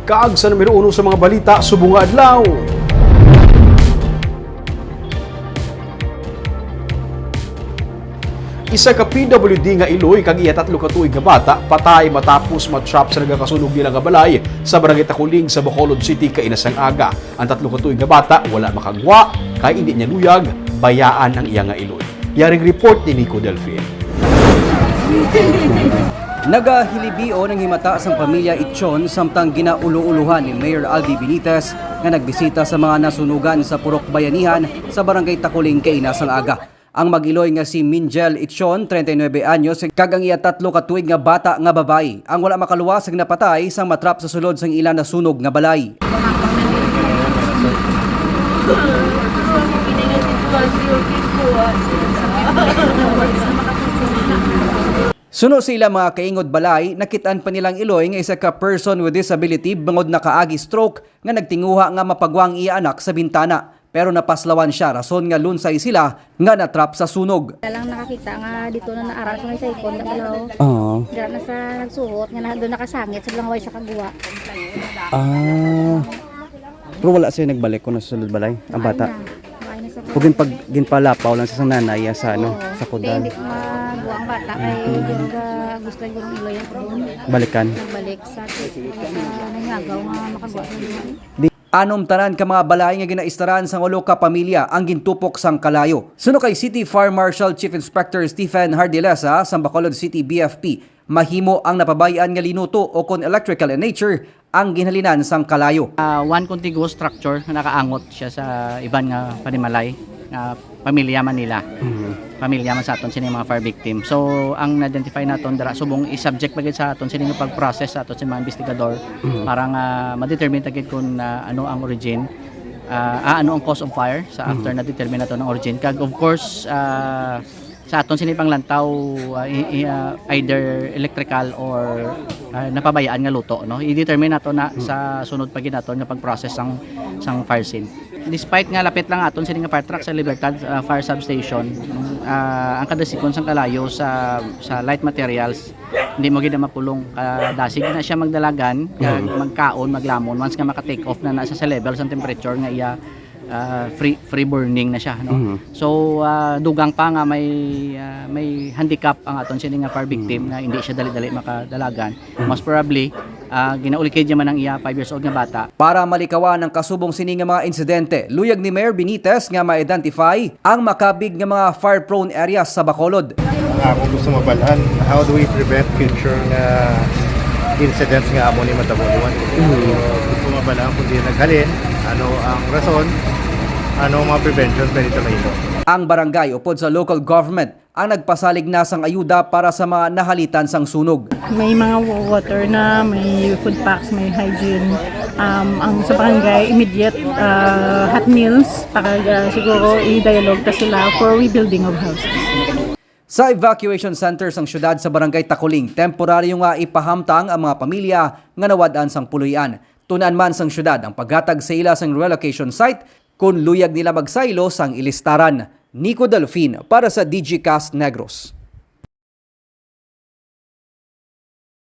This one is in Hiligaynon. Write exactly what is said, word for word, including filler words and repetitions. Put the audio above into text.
Kag sa numero uno sa mga balita subong nga adlaw. Isa ka P W D nga iloy kag iya tatlo ka tuig nga bata patay matapos ma-trap sa nagakasunog nila nga balay sa Barangay Takuling sa Bacolod City kaina sang aga. Ang tatlo ka tuig nga bata wala makagwa kay indi niya luyag bayaan ang iya nga iloy. Yaring report ni Nico Delfin. Nagahilibio ang himata sang pamilya Ichon samtang ginaulo-ulohan ni Mayor Aldi Benitez nga nagbisita sa mga nasunugan sa Purok Bayanihan sa Barangay Takuling kaina sang aga. Ang mag-iloy nga si Minjel Ichon, treinta y nuebe anyos, kag ang iya tatlo ka tuig nga bata nga babayi ang wala makaluwas kag napatay sang matrap sa sulod sang ila nasunog nga balay. Suno sa ila mga kaingod balay, nakit-an pa nilang iloy nga isa ka person with disability bangod nakaagi stroke nga nagtinguha nga mapagwa ang iya anak sa bintana. Pero napaslawan siya rason nga lunsay sila nga natrap sa sunog. Wala lang nakakita nga dito na naaral ko na sa ikon na balaw. Oo. Dira na sa nagsuhot nga na, doon nakasangit sa lang way sa kagwa. Ah. Pero wala siya nagbalik kung nasa sulod balay, ang bata. Ay na. Ay na sa Kung ginpag-, ginpalapaw lang sa nanay, ah, sa ano, Oo. Sa Kaya kudan. Hindi ko maguwa ang bata kay siguro ga-, gusto siguro ng iloy ang kuwan. Balikan. Nagbalik sa, sa nangagaw nga makagwa sa iloy. Anumtanan ka mga balay nga ginaistaran sang ulo ka pamilya ang gintupok sang kalayo. Suno kay City Fire Marshal Chief Inspector Stephen Hardilesa sang Bacolod City B F P, mahimo ang napabay-an nga linuto o kon electrical in nature ang ginhalinan sang kalayo. Ah, one contiguous structure nga nakaangot siya sa iban nga panimalay nga pamilya man nila. Mhm. Pamilya man sa aton sini mga fire victim. So, ang na-identify naton dira subong i-subject pa gid sa aton sini nga pag-process sa aton sini mga investigador Mhm. para nga ma-determine ta gid kung, ah, ano ang origin, ah, ah, ano ang cause of fire sa after Mhm. na-determine naton ang origin. Kag of course, ah, sa aton sini panglantaw, ah, i-, i-, ah, either electrical or, ah, napabayaan nga luto, no? I-determine nato na Mhm. sa sunod pa gid naton nga pag-process sang, sang fire scene. Despite nga lapit lang aton sini nga fire truck sa Libertad, ah, Fire Substation, ah, ang kadasikon sang kalayo sa, sa light materials, hindi mo gid na mapulong. Kadasig na siya magdalagan, kag Mm. magkaon, maglamon, once nga maka-take off na na siya sa level sang temperature nga iya, ah, free, free burning na siya, no? Mm. So, ah, dugang pa nga may, ah, may handicap ang aton sini nga fire victim Mm. nga hindi siya dali-dali makadalagan. Mm. Most probably, ah, ginaulikid niya man ang iya five years old nga bata. Para malikawan ang kasubong sini nga mga insidente, luyag ni Mayor Benitez nga ma-identify ang makabig nga mga fire-prone areas sa Bacolod. Ang akong gusto mabalaan, how do we prevent future nga incidents nga amo ni matabo liwat? Mm. So, gusto mabalaan kung di naghalin, ano ang rason, ano ang mga preventions pwede ta mahimo. Ang barangay upod sa local government ang nagpasalig na sang ayuda para sa mga nahalitan sang sunog. May mga wa-, water na, may food packs, may hygiene. Um, ang sa barangay, immediate, ah, hot meals para, ah, siguro i-dialogue ta sila for rebuilding of houses. Sa evacuation center sang syudad sa Barangay Takuling, temporaryo nga ipahamtang ang mga pamilya nga nawad-an sang puloy-an. Tun-an man sang syudad ang paghatag sa ila sang relocation site kon luyag nila magsaylo sang ilistaran. Nico Delfin para sa Digicast Negros.